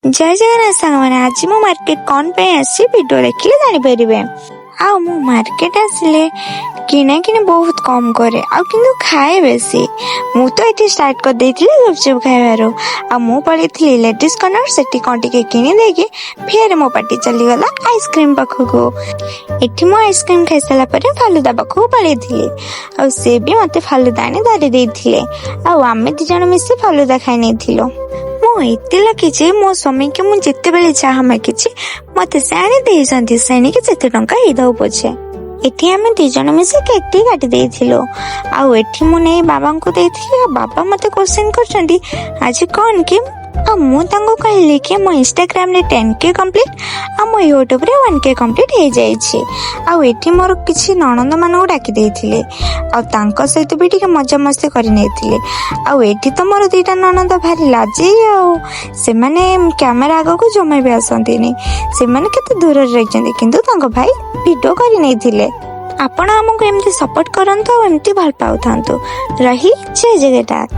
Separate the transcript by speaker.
Speaker 1: ଜୟ ଜଗନ୍ନାଥ ସାଙ୍ଗମାନେ, ଆଜି ମୁଁ ମାର୍କେଟ କ'ଣ ପାଇଁ ଆସିଛି, ଭିଡ଼ିଓ ଦେଖିଲେ ଜାଣିପାରିବେ। ଆଉ ମୁଁ ମାର୍କେଟ ଆସିଲେ କିଣା କିଣି ବହୁତ କମ୍ କରେ ଆଉ କିନ୍ତୁ ଖାଏ ବେଶୀ। ମୁଁ ତ ଏଠି ଷ୍ଟାର୍ଟ କରିଦେଇଥିଲି ଗୁପଚୁପ ଖାଇବାରୁ। ଆଉ ମୁଁ ପଳେଇଥିଲି ଲେଡିସ୍ କର୍ଣ୍ଣର, ସେଠି କ'ଣ ଟିକେ କିଣି ଦେଇକି ଫେର ମୋ ପାଟି ଚାଲିଗଲା ଆଇସ୍କ୍ରିମ ପାଖକୁ। ଏଠି ମୁଁ ଆଇସ୍କ୍ରିମ ଖାଇସାରିଲା ପରେ ଫାଲୁଦା ପାଖକୁ ପଳେଇଥିଲି ଆଉ ସେ ବି ମତେ ଫାଲୁଦା ଆଣି ଧରି ଦେଇଥିଲେ ଆଉ ଆମେ 2 ଜଣ ମିଶି ଫାଲୁଦା ଖାଇ ନେଇଥିଲୁ। ମୁଁ ଏତେ ଲକି ଯେ ମୋ ସ୍ୱାମୀକି ମୁଁ ଯେତେବେଳେ ଯାହା ମାଗିଛି, ମତେ ସେ ଆଣି ଦେଇଛନ୍ତି, ସେଣିକି ଯେତେ ଟଙ୍କା ହେଇଥାଉ ପଛେ। ଏଠି ଆମେ 2 ଜଣ ମିଶି କେକ୍ ଟି କାଟି ଦେଇଥିଲୁ। ଆଉ ଏଠି ମୁଁ ନେଇ ବାବାଙ୍କୁ ଦେଇଥିଲି ଆଉ ବାବା ମତେ କ୍ୱେଶ୍ଚନ କରୁଛନ୍ତି, ଆଜି କଣ କି? ଆଉ ମୁଁ ତାଙ୍କୁ କହିଲି କି ମୋ ଇନଷ୍ଟାଗ୍ରାମରେ 10K complete ଆଉ ମୋ ୟୁଟ୍ୟୁବରେ 1K complete ହେଇଯାଇଛି। ଆଉ ଏଠି ମୋର କିଛି ନଣନ୍ଦ ମାନଙ୍କୁ ଡାକି ଦେଇଥିଲେ ଆଉ ତାଙ୍କ ସହିତ ବି ଟିକେ ମଜାମସ୍ତି କରି ନେଇଥିଲେ। ଆଉ ଏଠି ତ ମୋର ଦିଟା ନଣନ୍ଦ ଭାରି ଲାଜେଇ ଆଉ ସେମାନେ କ୍ୟାମେରା ଆଗକୁ ଜମା ବି ଆସନ୍ତିନି। ସେମାନେ କେତେ ଦୂରରେ ରହିଛନ୍ତି, କିନ୍ତୁ ତାଙ୍କ ଭାଇ ଭିଡ଼ିଓ କରି ନେଇଥିଲେ। ଆପଣ ଆମକୁ ଏମିତି ସପୋର୍ଟ କରନ୍ତୁ ଆଉ ଏମିତି ଭଲ ପାଉଥାନ୍ତୁ। ରହି, ଜୟ ଜଗନ୍ନାଥ।